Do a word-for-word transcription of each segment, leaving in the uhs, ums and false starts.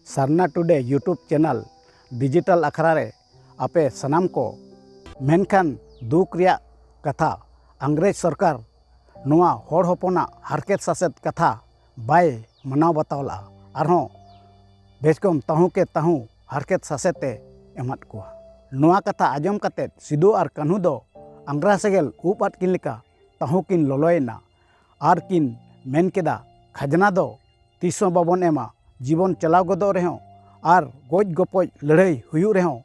ᱥᱟᱨᱱᱟ ᱴᱩᱰᱮ YouTube channel digital ᱟᱠᱷᱲᱟ ᱨᱮ ᱟᱯᱮ ᱥᱟᱱᱟᱢ ᱠᱚ᱾ ᱢᱮᱱᱠᱷᱟᱱ ᱫᱩᱠ ᱨᱮᱭᱟᱜ ᱠᱟᱛᱷᱟ, ᱤᱝᱨᱮᱡᱽ ᱥᱚᱨᱠᱟᱨ ᱱᱚᱣᱟ ᱦᱚᱲ ᱦᱚᱯᱚᱱᱟᱜ ᱦᱟᱨᱠᱮᱛ ᱥᱟᱥᱮᱛ ᱠᱟᱛᱷᱟ ᱵᱟᱭ ᱢᱟᱱᱟᱣ ᱵᱟᱛᱟᱣ ᱞᱟᱜᱼᱟ᱾ ᱟᱨᱦᱚᱸ ᱵᱮᱥᱠᱚᱢ ᱛᱟᱹᱦᱩ ᱠᱮ ᱛᱟᱹᱦᱩ ᱦᱟᱨᱠᱮᱛ ᱥᱟᱥᱮᱛ ᱮ ᱮᱢᱟᱫ ᱠᱚᱣᱟ᱾ ᱱᱚᱣᱟ ᱠᱟᱛᱷᱟ ᱟᱸᱡᱚᱢ ᱠᱟᱛᱮ ᱥᱤᱫᱩ ᱟᱨ ᱠᱟᱹᱱᱦᱩ ᱫᱚ ᱟᱝᱜᱽᱨᱟ ᱥᱮᱸᱜᱮᱞ ᱩᱵ ᱟᱫ ᱠᱤᱱ ᱞᱮᱠᱟ ᱛᱟᱹᱦᱩ ᱠᱤᱱ ᱞᱚᱞᱚᱭᱮᱱᱟ ᱟᱨ ᱠᱤᱱ ᱢᱮᱱ ᱠᱮᱫᱟ, "ᱠᱷᱟᱡᱽᱱᱟ ᱫᱚ ᱛᱤᱥ ᱦᱚᱸ ᱵᱟᱵᱚᱱ ᱮᱢᱟ᱾ ᱡᱤᱵᱚᱱ ᱪᱟᱞᱟᱣ ᱜᱚᱫᱚᱜ ᱨᱮᱦᱚᱸ ᱟᱨ ᱜᱚᱡ ᱜᱚᱯᱚᱡ ᱞᱟᱹᱲᱦᱟᱹᱭ ᱦᱩᱭᱩᱜ ᱨᱮᱦᱚᱸ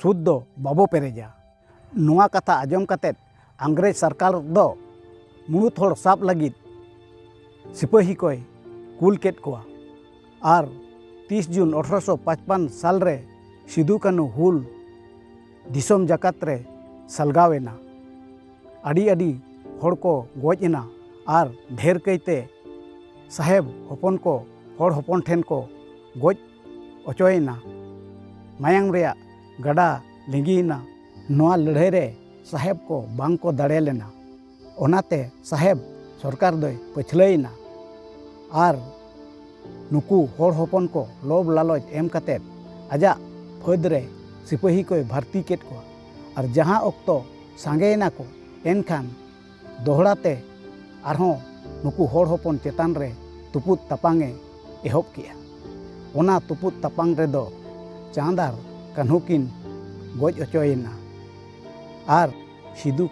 ᱥᱩᱫ ᱫᱚ ᱵᱟᱵᱚ ᱯᱮᱨᱮᱡᱟ᱾" ᱱᱚᱣᱟ ᱠᱟᱛᱷᱟ ᱟᱸᱡᱚᱢ ᱠᱟᱛᱮ ᱤᱝᱨᱮᱡᱽ ᱥᱚᱨᱠᱟᱨ ᱫᱚ ᱢᱩᱲᱩᱫ ᱦᱚᱲ ᱥᱟᱵ ᱞᱟᱹᱜᱤᱫ ᱥᱤᱯᱟᱹᱦᱤ ᱠᱚᱭ ᱠᱩᱞ ᱠᱮᱫ ᱠᱚᱣᱟ᱾ ᱟᱨ ᱛᱤᱥ ᱡᱩᱱ ᱟᱴᱷᱨᱚᱥᱚ ᱯᱟᱸᱪᱯᱟᱱ ᱥᱟᱞ ᱨᱮ ᱥᱤᱫᱩ ᱠᱟᱹᱱᱦᱩ ᱦᱩᱞ ᱫᱤᱥᱚᱢ ᱡᱟᱠᱟᱛ ᱨᱮ ᱥᱟᱞᱜᱟᱣ ᱮᱱᱟ᱾ ᱟᱹᱰᱤ ᱟᱹᱰᱤ ᱦᱚᱲ ᱠᱚ ᱜᱚᱡ ᱮᱱᱟ ᱟᱨ ᱰᱷᱮᱨ ᱠᱟᱭᱛᱮ ᱥᱟᱦᱮᱵᱽ ᱦᱚᱯᱚᱱ ᱠᱚ ᱦᱚᱲ ᱦᱚᱯᱚᱱ ᱴᱷᱮᱱ ᱠᱚ ᱜᱚᱡ ᱚᱪᱚᱭᱮᱱᱟ᱾ ᱢᱟᱭᱟᱢ ᱨᱮᱭᱟᱜ ᱜᱟᱰᱟ ᱞᱤᱸᱜᱤᱭᱮᱱᱟ᱾ ᱱᱚᱣᱟ ᱞᱟᱹᱲᱦᱟᱹᱭ ᱨᱮ ᱥᱟᱦᱮᱵᱽ ᱠᱚ ᱵᱟᱝ ᱠᱚ ᱫᱟᱲᱮ ᱞᱮᱱᱟ᱾ ᱚᱱᱟᱛᱮ ᱥᱟᱦᱮᱵᱽ ᱥᱚᱨᱠᱟᱨ ᱫᱚᱭ ᱯᱟᱹᱪᱷᱞᱟᱹᱭᱮᱱᱟ ᱟᱨ ᱱᱩᱠᱩ ᱦᱚᱲ ᱦᱚᱯᱚᱱ ᱠᱚ ᱞᱚᱵᱽ ᱞᱟᱞᱚᱪ ᱮᱢ ᱠᱟᱛᱮ ᱟᱡᱟᱜ ᱯᱷᱟᱹᱫᱽ ᱨᱮ ᱥᱤᱯᱟᱹᱦᱤ ᱠᱚᱭ ᱵᱷᱟᱨᱛᱤ ᱠᱮᱫ ᱠᱚᱣᱟ᱾ ᱟᱨ ᱡᱟᱦᱟᱸ ᱚᱠᱛᱚ ᱥᱟᱸᱜᱮᱭᱮᱱᱟ ᱠᱚ, ᱮᱱᱠᱷᱟᱱ ᱫᱚᱦᱲᱟ ᱛᱮ ᱟᱨᱦᱚᱸ ᱱᱩᱠᱩ ᱦᱚᱲ ᱦᱚᱯᱚᱱ ᱪᱮᱛᱟᱱ ᱨᱮ ᱛᱩᱯᱩᱫ ᱛᱟᱯᱟᱝ ᱮ ᱮᱦᱚᱵ ᱠᱮᱜᱼᱟ᱾ ᱚᱱᱟ ᱛᱩᱯᱩᱫ ᱛᱟᱯᱟᱝ ᱨᱮᱫᱚ ᱪᱟᱸᱫᱽ ᱟᱨ ᱠᱟᱹᱱᱦᱩ ᱠᱤᱱ ᱜᱚᱡ ᱚᱪᱚᱭᱮᱱᱟ᱾ ᱟᱨ ᱥᱤᱫᱩ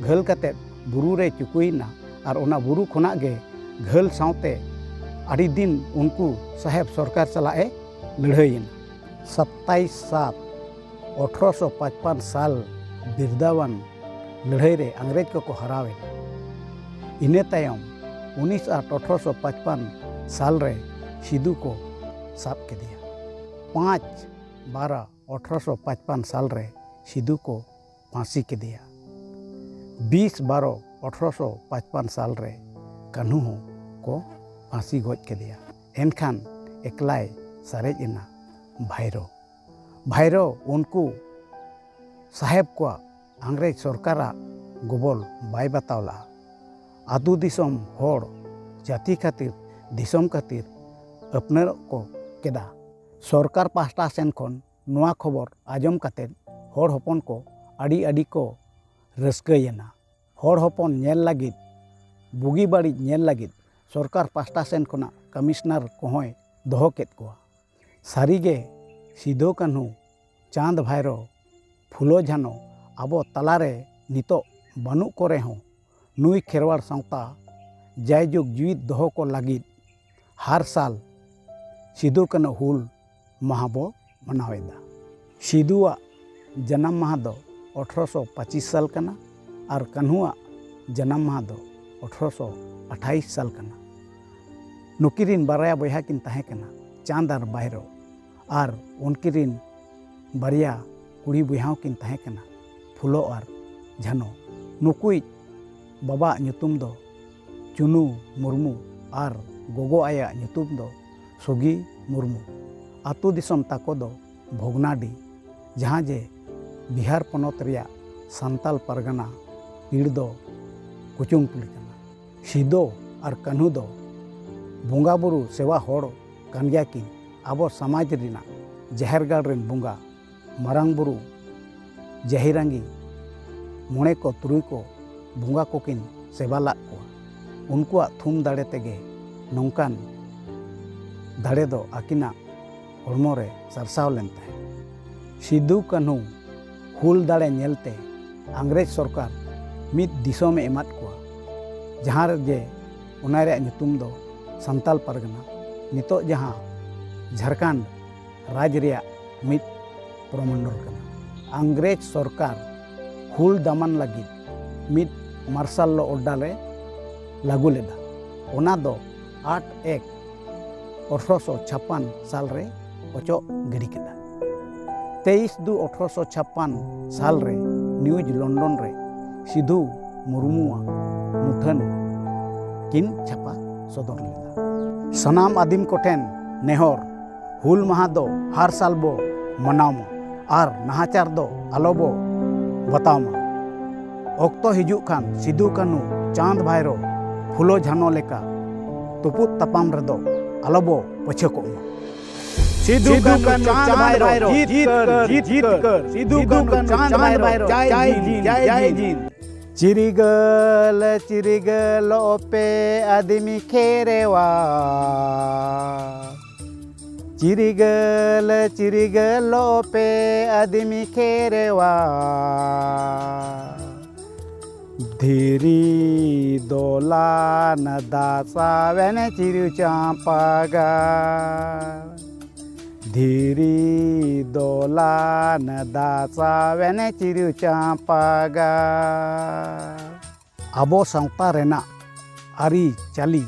ᱜᱷᱟᱹᱞ ᱠᱟᱛᱮ ᱵᱩᱨᱩ ᱨᱮ ᱪᱩᱠᱩᱭᱮᱱᱟ᱾ ᱟᱨ ᱚᱱᱟ ᱵᱩᱨᱩ ᱠᱷᱚᱱᱟᱜ ᱜᱮ ᱜᱷᱟᱹᱞ ᱥᱟᱶᱛᱮ ᱟᱹᱰᱤ ᱫᱤᱱ ᱩᱱᱠᱩ ᱥᱟᱦᱮᱵᱽ ᱥᱚᱨᱠᱟᱨ ᱥᱟᱞᱟᱜ ᱮ ᱞᱟᱹᱲᱦᱟᱹᱭᱮᱱᱟ᱾ ᱥᱟᱛᱟᱭᱤᱥ ᱥᱟᱛ ᱟᱴᱷᱨᱚᱥᱚ ᱯᱟᱸᱪᱯᱟᱱ ᱥᱟᱞ ᱵᱤᱨᱫᱟᱣᱟᱱ ᱞᱟᱹᱲᱦᱟᱹᱭ ᱨᱮ ᱤᱝᱨᱮᱡᱽ ᱠᱚᱠᱚ ᱦᱟᱨᱟᱣ ᱮᱱᱟ᱾ ᱤᱱᱟᱹ ᱛᱟᱭᱚᱢ ᱩᱱᱤᱥ ᱟᱴ ᱟᱴᱷᱨᱚᱥᱚ ᱯᱟᱸᱪᱯᱟᱱ ᱥᱟᱞ ᱨᱮ ᱥᱤᱫᱩ ᱠᱚ ᱥᱟᱵ ᱠᱮᱫᱮᱭᱟ᱾ ᱯᱟᱸᱪ ᱵᱟᱨᱚ ᱟᱴᱷᱨᱚᱥᱚ ᱯᱟᱸᱪᱯᱟᱱ ᱥᱟᱞ ᱨᱮ ᱥᱤᱫᱩ ᱠᱚ ᱯᱷᱟᱸᱥᱤ ᱠᱮᱫᱮᱭᱟ᱾ ᱵᱤᱥ ᱵᱟᱨᱚ ᱟᱴᱷᱨᱚᱥᱚ ᱯᱟᱸᱪᱯᱟᱱ ᱥᱟᱞ ᱨᱮ ᱠᱟᱹᱱᱦᱩ ᱦᱚᱸ ᱠᱚ ᱯᱷᱟᱸᱥᱤ ᱜᱚᱡ ᱠᱮᱫᱮᱭᱟ᱾ ᱮᱱᱠᱷᱟᱱ ᱮᱠᱞᱟᱭ ᱥᱟᱨᱮᱡ ᱮᱱᱟ ᱵᱷᱟᱭᱨᱳ᱾ ᱵᱷᱟᱭᱨᱳ ᱩᱱᱠᱩ ᱥᱟᱦᱮᱵᱽ ᱠᱚᱣᱟᱜ ᱤᱝᱨᱮᱡᱽ ᱥᱚᱨᱠᱟᱨᱟᱜ ᱜᱚᱵᱚᱞ ᱵᱟᱭ ᱵᱟᱛᱟᱣ ᱞᱟᱜᱼᱟ᱾ ᱟᱹᱛᱩ ᱫᱤᱥᱚᱢ ᱦᱚᱲ ᱡᱟᱹᱛᱤ ᱠᱷᱟᱹᱛᱤᱨ, ᱫᱤᱥᱚᱢ ᱠᱷᱟᱹᱛᱤᱨ ᱟᱹᱯᱱᱟᱹᱨᱚᱜ ᱠᱚ ᱠᱮᱫᱟ᱾ ᱥᱚᱨᱠᱟᱨ ᱯᱟᱦᱴᱟ ᱥᱮᱱ ᱠᱷᱚᱱ ᱱᱚᱣᱟ ᱠᱷᱚᱵᱚᱨ ᱟᱸᱡᱚᱢ ᱠᱟᱛᱮ ᱦᱚᱲ ᱦᱚᱯᱚᱱ ᱠᱚ ᱟᱹᱰᱤ ᱟᱹᱰᱤ ᱠᱚ ᱨᱟᱹᱥᱠᱟᱹᱭᱮᱱᱟ᱾ ᱦᱚᱲ ᱦᱚᱯᱚᱱ ᱧᱮᱞ ᱞᱟᱹᱜᱤᱫ, ᱵᱩᱜᱤ ᱵᱟᱹᱲᱤᱡ ᱧᱮᱞ ᱞᱟᱹᱜᱤᱫ ᱥᱚᱨᱠᱟᱨ ᱯᱟᱦᱴᱟ ᱥᱮᱱ ᱠᱷᱚᱱᱟᱜ ᱠᱚᱢᱤᱥᱚᱱᱟᱨ ᱠᱚᱦᱚᱸᱭ ᱫᱚᱦᱚ ᱠᱮᱫ ᱠᱚᱣᱟ᱾ ᱥᱟᱹᱨᱤᱜᱮ ᱥᱤᱫᱩ ᱠᱟᱹᱱᱦᱩ, ᱪᱟᱸᱫᱽ ᱵᱷᱟᱭᱨᱳ, ᱯᱷᱩᱞᱳ ᱡᱷᱟᱱᱳ ᱟᱵᱚ ᱛᱟᱞᱟᱨᱮ ᱱᱤᱛᱚᱜ ᱵᱟᱹᱱᱩᱜ ᱠᱚ ᱨᱮᱦᱚᱸ, ᱱᱩᱭ ᱠᱷᱮᱨᱣᱟᱲ ᱥᱟᱶᱛᱟ ᱡᱟᱭᱡᱩᱜᱽ ᱡᱤᱣᱤᱫ ᱫᱚᱦᱚ ᱠᱚ ᱞᱟᱹᱜᱤᱫ ᱦᱟᱨ ᱥᱟᱞ ᱥᱤᱫᱩ ᱠᱟᱹᱱᱦᱩ ᱦᱩᱞ ᱢᱟᱦᱟ ᱵᱚ ᱢᱟᱱᱟᱣᱮᱫᱟ᱾ ᱥᱤᱫᱩᱣᱟᱜ ᱡᱟᱱᱟᱢ ᱢᱟᱦᱟ ᱫᱚ ᱟᱴᱷᱨᱚᱥᱚ ᱯᱚᱸᱪᱤᱥ ᱥᱟᱞ ᱠᱟᱱᱟ ᱟᱨ ᱠᱟᱹᱱᱦᱩᱣᱟᱜ ᱡᱟᱱᱟᱢ ᱢᱟᱦᱟ ᱫᱚ ᱟᱴᱷᱨᱚᱥᱚ ᱟᱴᱷᱟᱭᱤᱥ ᱥᱟᱞ ᱠᱟᱱᱟ᱾ ᱱᱩᱠᱤᱱ ᱨᱤᱱ ᱵᱟᱨᱭᱟ ᱵᱚᱭᱦᱟ ᱠᱤᱱ ᱛᱟᱦᱮᱸ ᱠᱟᱱᱟ, ᱪᱟᱸᱫᱽ ᱟᱨ ᱵᱟᱭᱨᱚ, ᱟᱨ ᱩᱱᱠᱤᱱ ᱨᱤᱱ ᱵᱟᱨᱭᱟ ᱠᱩᱲᱤ ᱵᱚᱭᱦᱟ ᱦᱚᱸ ᱠᱤᱱ ᱛᱟᱦᱮᱸ ᱠᱟᱱᱟ, ᱯᱷᱩᱞᱳ ᱟᱨ ᱡᱷᱟᱱᱳ᱾ ᱱᱩᱠᱩᱭᱤᱡ ᱵᱟᱵᱟᱣᱟᱜ ᱧᱩᱛᱩᱢ ᱫᱚ ᱪᱩᱱᱩ ᱢᱩᱨᱢᱩ ᱟᱨ ᱜᱚᱜᱚ ᱟᱭᱟᱜ ᱧᱩᱛᱩᱢ ᱫᱚ ᱥᱩᱜᱤ ᱢᱩᱨᱢᱩ᱾ ᱟᱹᱛᱩ ᱫᱤᱥᱚᱢ ᱛᱟᱠᱚ ᱫᱚ ᱵᱷᱚᱜᱽᱱᱟᱰᱤ, ᱡᱟᱦᱟᱸ ᱡᱮ ᱵᱤᱦᱟᱨ ᱯᱚᱱᱚᱛ ᱨᱮᱭᱟᱜ ᱥᱟᱱᱛᱟᱞ ᱯᱟᱨᱜᱟᱱᱟ ᱯᱤᱲ ᱫᱚ ᱠᱩᱪᱩᱝᱯᱩᱞᱤ ᱠᱟᱱᱟ᱾ ᱥᱤᱫᱚ ᱟᱨ ᱠᱟᱹᱱᱦᱩ ᱫᱚ ᱵᱚᱸᱜᱟ ᱵᱩᱨᱩ ᱥᱮᱵᱟ ᱦᱚᱲ ᱠᱟᱱ ᱜᱮᱭᱟ ᱠᱤᱱ᱾ ᱟᱵᱚ ᱥᱚᱢᱟᱡᱽ ᱨᱮᱱᱟᱜ ᱡᱟᱦᱮᱨ ᱜᱟᱲ ᱨᱮᱱ ᱵᱚᱸᱜᱟ, ᱢᱟᱨᱟᱝ ᱵᱩᱨᱩ, ᱡᱟᱹᱦᱤᱨᱟᱸᱜᱤ, ᱢᱚᱬᱮ ᱠᱚ ᱛᱩᱨᱩᱭ ᱠᱚ ᱵᱚᱸᱜᱟ ᱠᱚᱠᱤᱱ ᱥᱮᱵᱟ ᱞᱟᱜ ᱠᱚᱣᱟ᱾ ᱩᱱᱠᱩᱣᱟᱜ ᱛᱷᱩᱢ ᱫᱟᱲᱮ ᱛᱮᱜᱮ ᱱᱚᱝᱠᱟᱱ ᱫᱟᱲᱮ ᱫᱚ ᱟᱹᱠᱤᱱᱟᱜ ᱦᱚᱲᱢᱚ ᱨᱮ ᱥᱟᱨᱥᱟᱣ ᱞᱮᱱ ᱛᱟᱦᱮᱸᱫ᱾ ᱥᱤᱫᱩ ᱠᱟᱹᱱᱦᱩ ᱦᱩᱞ ᱫᱟᱲᱮ ᱧᱮᱞᱛᱮ ᱤᱝᱨᱮᱡᱽ ᱥᱚᱨᱠᱟᱨ ᱢᱤᱫ ᱫᱤᱥᱚᱢᱮ ᱮᱢᱟᱫ ᱠᱚᱣᱟ, ᱡᱟᱦᱟᱸ ᱨᱮ ᱡᱮ ᱚᱱᱟ ᱨᱮᱭᱟᱜ ᱧᱩᱛᱩᱢ ᱫᱚ ᱥᱟᱱᱛᱟᱞ ᱯᱟᱨᱜᱟᱱᱟ, ᱱᱤᱛᱚᱜ ᱡᱟᱦᱟᱸ ᱡᱷᱟᱲᱠᱷᱚᱸᱰ ᱨᱟᱡᱽ ᱨᱮᱭᱟᱜ ᱢᱤᱫ ᱯᱨᱚᱢᱚᱱᱰᱚᱞ ᱠᱟᱱᱟ᱾ ᱤᱝᱨᱮᱡᱽ ᱥᱚᱨᱠᱟᱨ ᱦᱩᱞ ᱫᱟᱢᱟᱱ ᱞᱟᱹᱜᱤᱫ ᱢᱤᱫ ᱢᱟᱨᱥᱟᱞ ᱞᱚ ᱚᱨᱰᱟᱨ ᱮ ᱞᱟᱹᱜᱩ ᱞᱮᱫᱟ᱾ ᱚᱱᱟ ᱫᱚ ᱟᱴ ᱮᱠ ᱟᱴᱷᱨᱚᱥᱚ ᱪᱷᱟᱯᱯᱟᱱ ᱥᱟᱞ ᱨᱮ ᱚᱪᱚᱜ ᱜᱤᱰᱤ ᱠᱮᱫᱟ᱾ ᱛᱮᱭᱤᱥ ᱫᱩ ᱟᱴᱷᱨᱚᱥᱚ ᱪᱷᱟᱯᱯᱟᱱ ᱥᱟᱞ ᱨᱮ ᱱᱤᱭᱩᱡᱽ ᱞᱚᱱᱰᱚᱱ ᱨᱮ ᱥᱤᱫᱷᱩ ᱢᱩᱨᱢᱩᱣᱟᱜ ᱢᱩᱴᱷᱟᱹᱱ ᱠᱤᱱ ᱪᱷᱟᱯᱟ ᱥᱚᱫᱚᱨ ᱞᱮᱫᱟ᱾ ᱥᱟᱱᱟᱢ ᱟᱹᱫᱤᱢ ᱠᱚᱴᱷᱮᱱ ᱱᱮᱦᱚᱨ, ᱦᱩᱞ ᱢᱟᱦᱟ ᱫᱚ ᱦᱟᱨ ᱥᱟᱞ ᱵᱚ ᱢᱟᱱᱟᱣ ᱢᱟ ᱟᱨ ᱱᱟᱦᱟᱪᱟᱨ ᱫᱚ ᱟᱞᱚ ᱵᱚ ᱵᱟᱛᱟᱣ ᱢᱟ᱾ ᱚᱠᱛᱚ ᱦᱤᱡᱩᱜ ᱠᱷᱟᱱ ᱥᱤᱫᱩ ᱠᱟᱹᱱᱦᱩ, ᱪᱟᱸᱫᱽ ᱵᱷᱟᱭᱨᱳ, ᱯᱷᱩᱞᱳ ᱡᱷᱟᱱᱳ ᱞᱮᱠᱟ ᱛᱩᱯᱩᱫ ᱛᱟᱯᱟᱢ ᱨᱮᱫᱚ ᱟᱞᱚ ᱵᱚ ᱯᱟᱹᱪᱷᱟᱹ ᱠᱚᱜ ᱢᱟ᱾ ᱥᱤᱫᱩ ᱠᱟᱹᱱᱦᱩ ᱪᱟᱸᱫᱽ ᱵᱷᱟᱭᱨᱚ ᱡᱤᱛᱠᱟᱹᱨ, ᱡᱤᱛᱠᱟᱹᱨ᱾ ᱥᱤᱫᱩ ᱠᱟᱹᱱᱦᱩ ᱪᱟᱸᱫᱽ ᱵᱷᱟᱭᱨᱚ ᱡᱟᱭ ᱦᱤᱸᱫ, ᱡᱟᱭ ᱦᱤᱸᱫ᱾ ᱪᱤᱨᱜᱟᱹᱞ ᱪᱤᱨᱜᱟᱹᱞᱚᱜ ᱯᱮ ᱟᱹᱫᱤᱢᱤ ᱠᱷᱮᱨᱣᱟᱲ᱾ ᱪᱤᱨᱜᱟᱹᱞ ᱪᱤᱨᱜᱟᱹᱞᱚᱜ ᱯᱮ ᱟᱹᱫᱤᱢᱤ ᱠᱷᱮᱨᱣᱟᱲ᱾ ᱫᱷᱤᱨᱤ ᱫᱚᱞᱟᱱ ᱫᱟᱥᱟᱣᱮᱱ ᱪᱤᱨᱩ ᱪᱟᱸᱯᱟ ᱜᱟᱲ᱾ ᱫᱷᱤᱨᱤ ᱫᱚᱞᱟᱱ ᱫᱟᱥᱟᱣᱮᱱ ᱪᱤᱨᱩ ᱪᱟᱸᱯᱟ ᱜᱟᱲ᱾ ᱟᱵᱚ ᱥᱟᱶᱛᱟ ᱨᱮᱱᱟᱜ ᱟᱹᱨᱤᱪᱟᱹᱞᱤ,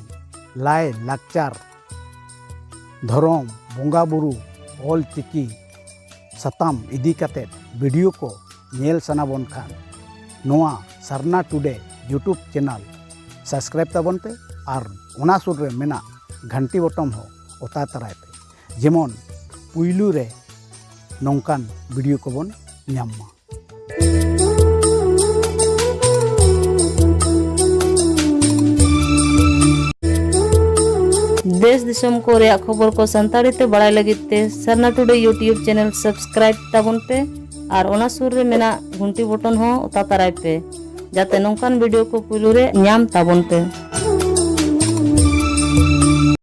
ᱞᱟᱭ ᱞᱟᱠᱪᱟᱨ, ᱫᱷᱚᱨᱚᱢ, ᱵᱚᱸᱜᱟ ᱵᱩᱨᱩ, ᱚᱞ ᱪᱤᱠᱤ ᱥᱟᱛᱟᱢ ᱤᱫᱤ ᱠᱟᱛᱮ ᱵᱷᱤᱰᱤᱭᱳ ᱠᱚ ᱧᱮᱞ ᱥᱟᱱᱟ ᱵᱚᱱ ᱠᱷᱟᱱ, ᱱᱚᱣᱟ ᱥᱟᱨᱱᱟ ᱴᱩᱰᱮ YouTube ᱪᱮᱱᱮᱞ ᱥᱟᱵᱥᱠᱨᱟᱭᱤᱵ ᱛᱟᱵᱚᱱ ᱯᱮ ᱟᱨ ᱚᱱᱟ ᱥᱩᱨ ᱨᱮ ᱢᱮᱱᱟᱜ ᱜᱷᱟᱱᱴᱤ ᱵᱚᱴᱚᱢ ᱦᱚᱸ ᱚᱛᱟ ᱛᱟᱨᱟᱭ ᱯᱮ, ᱡᱮᱢᱚᱱ ᱯᱩᱭᱞᱩ ᱨᱮ ᱱᱚᱝᱠᱟᱱ ᱵᱷᱤᱰᱤᱭᱳ ᱠᱚᱵᱚᱱ ᱧᱟᱢ ᱢᱟ᱾ ᱫᱮᱥ ᱫᱤᱥᱚᱢ ᱠᱚ ᱨᱮᱭᱟᱜ ᱠᱷᱚᱵᱚᱨ ᱠᱚ ᱥᱟᱱᱛᱟᱲᱤ ᱛᱮ ᱵᱟᱲᱟᱭ ᱞᱟᱹᱜᱤᱫ ᱛᱮ ᱥᱟᱨᱱᱟ ᱴᱩᱰᱮ YouTube ᱪᱮᱱᱮᱞ ᱥᱟᱵᱥᱠᱨᱟᱭᱤᱵ ᱛᱟᱵᱚᱱ ᱯᱮ ᱟᱨ ᱚᱱᱟ ᱥᱩᱨ ᱨᱮ ᱢᱮᱱᱟᱜ ᱜᱷᱩᱱᱴᱤ ᱵᱚᱴᱚᱱ ᱦᱚᱸ ᱚᱛᱟ ᱛᱟᱨᱟᱭ ᱯᱮ, ᱡᱟᱛᱮ ᱱᱚᱝᱠᱟᱱ ᱵᱷᱤᱰᱤᱭᱳ ᱠᱚ ᱯᱩᱭᱞᱩ ᱨᱮ ᱧᱟᱢ ᱛᱟᱵᱚᱱ ᱯᱮ᱾